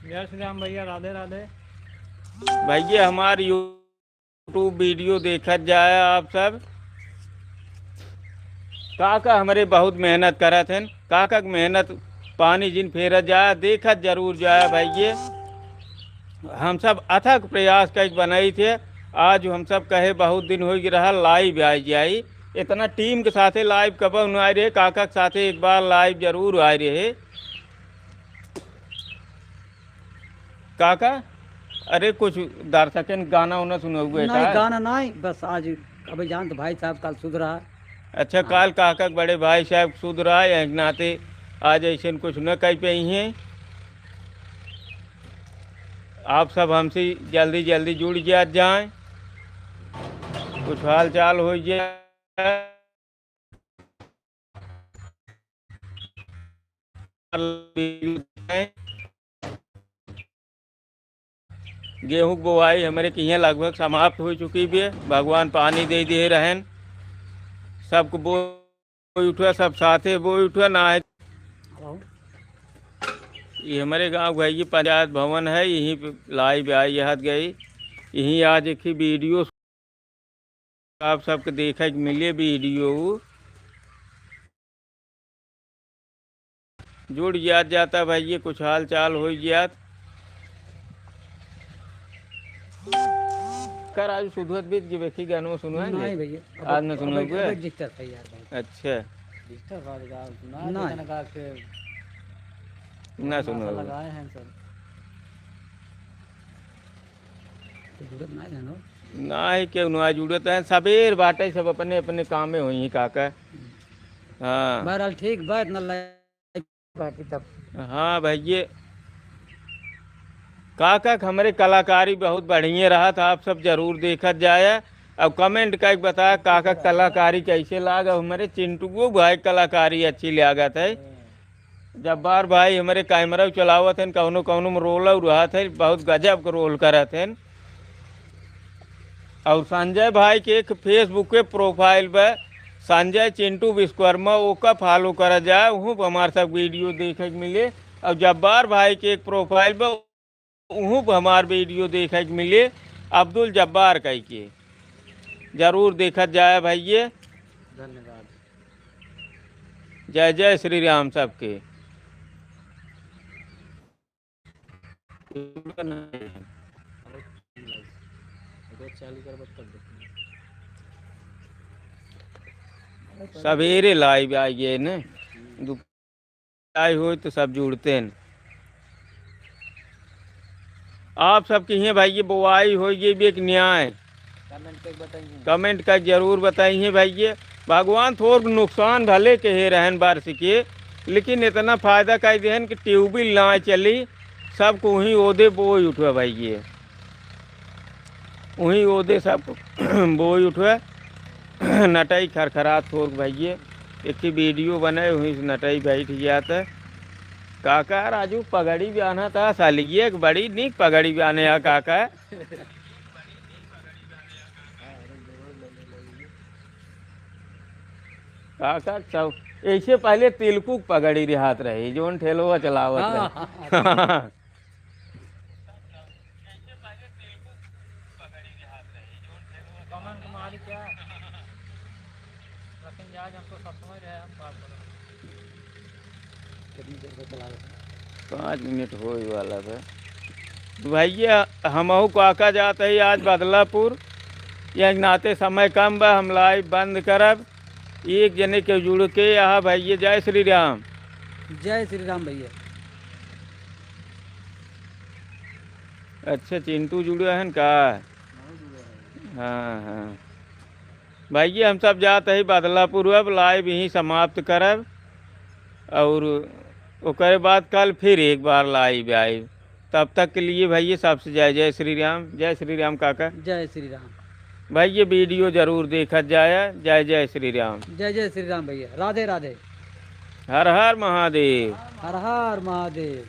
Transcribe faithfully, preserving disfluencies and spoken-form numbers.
जय श्री राम भैया, राधे राधे। भैया, हमार YouTube video देखत जाए आप सब। काका हमरे बहुत मेहनत करत हन, काका के मेहनत पानी जिन फेरत जाए, देखत जरूर जाए भैया। हम सब अथक प्रयास कइके बनाई थे, आज हम सब कहे बहुत दिन होइ रहा live आइ जाई, इतना team के साथे live कबहुँ न आए रहे, काका के साथे एक बार live जरूर आए रहे। काका, अरे कुछ दर्शकन गाना उना सुनउबे नहीं, का? गाना नहीं, बस आज अबे जानत भाई साहब काल सुधरा। अच्छा, हाँ। काल काका के बड़े भाई साहब सुधरा, एक नाते आज अइसन कुछ न कइ पइहें। आप सब हमसे जल्दी जल्दी जुड़ जात जाएँ, कुछ हाल चाल होइ जाए। गेहूं के बोआई हमरे किहाँ लगभग समाप्त होइ चुकी बे। भगवान पानी दे दिहे रहन, सबको बोइ उठवा, सब साथे बोइ उठवा ना है। ये हमरे गाँव का ये पंचायत भवन है, यहीं पे live आई हत गई, यहीं आज एक ही video आप सबके देखे के मिले video। जुड़ जात जाता भैया, कुछ हाल चाल होइ जात। कर आज सुधवत बीत के बेखी गानो सुनवाएंगे? नहीं भैया, अब आज न अब सुनवाएंगे? अब disturb है यार भाई। अच्छा। Disturb वाले गाना सुना नहीं। देता ना गा के ना सुनो। लगाए हैं सर। तो जुड़त ना है ना? ना है, केहू ना जुड़त है, सबेर बाटे, सब अपने अपने काम में होई काका। हाँ। बहरहाल ठीक बा, इतना लाइक बाकी तब। हाँ भैया, काका के हमरे कलाकारी बहुत बढ़िया रहत, आप सब जरूर देखत जाए। अब comment कइके बताए काका के कलाकारी कैसे लाग। अब हमरे चिंटुओ भाई कलाकारी अच्छी लागत है। जब्बार भाई हमरे camera चलावत हन, कौनो कौनो में role और रहत है, बहुत गजब के role करत हन। और संजय भाई के एक Facebook के profile बा, संजय चिंटू विश्वकर्मा, ओका follow करा जाए, उहूँ पे हमार सब video देखे के मिले। और जब्बार भाई के एक profile बा, उहूँ पे हमार video देखे के मिले, अब्दुल जब्बार कह के, जरूर देखत जाए भैया। धन्यवाद। जय जय श्री राम सबके। सबेरे live आइ गए ने, दोपहर आए होई तो सब जुड़ते हैं। आप सबके हियाँ भाई ये बोआई होइ गई बे कि नाहीं? Comment करके बताइए। Comment करके जरूर बताइए भाई ये। भगवान थोर नुकसान भले कहे रहन बारिश के, लेकिन इतना फायदा कइ देहन कि ट्यूबवेल ना चली, सबको उहीं ओदे बोइ उठवा भाई ये। उहीं ओदे सबको बोइ उठवा। नटई खरखरात थोर भाई ये। एक ही video बने, उहीं से नटई बैठ गया था। काका राजू पगड़ी बान्हा था, सालिए एक बड़ी नीक पगड़ी बान्हे है काका। काका सब ऐसे पहले तिलकुक पगड़ी रिहात रही, जोन ठेलवा चलावत हाँ, रहे। हाँ, हाँ। Comment मारी क्या? लेकिन आज हमको सब समझ रहे हैं, हम बात करें। कितनी देर से चला रहे हैं? पाँच मिनट होए वाला बा। भैया, हमहू काका जात है आज बदलापुर, यह नाते समय कम बा, हम live बंद करब। एक जने के जुड़ के यहाँ भैया, जय श्री राम। जय श्री राम भैया। अच्छा, चिंटू जुड़े हैं का? हाँ, हाँ। भैया, हम सब जात ही बदलापुर, अब live यहीं समाप्त करब और ओकरे बाद कल फिर एक बार live आइब। तब तक के लिए भैया, सबसे जय जय श्री राम, जय श्री राम काका। जय श्री राम। भैया, video जरूर देखत जाया। जय जय श्री राम। जय जय श्री राम भैया, राधे राधे। हर हर महादेव। हर हर महादेव।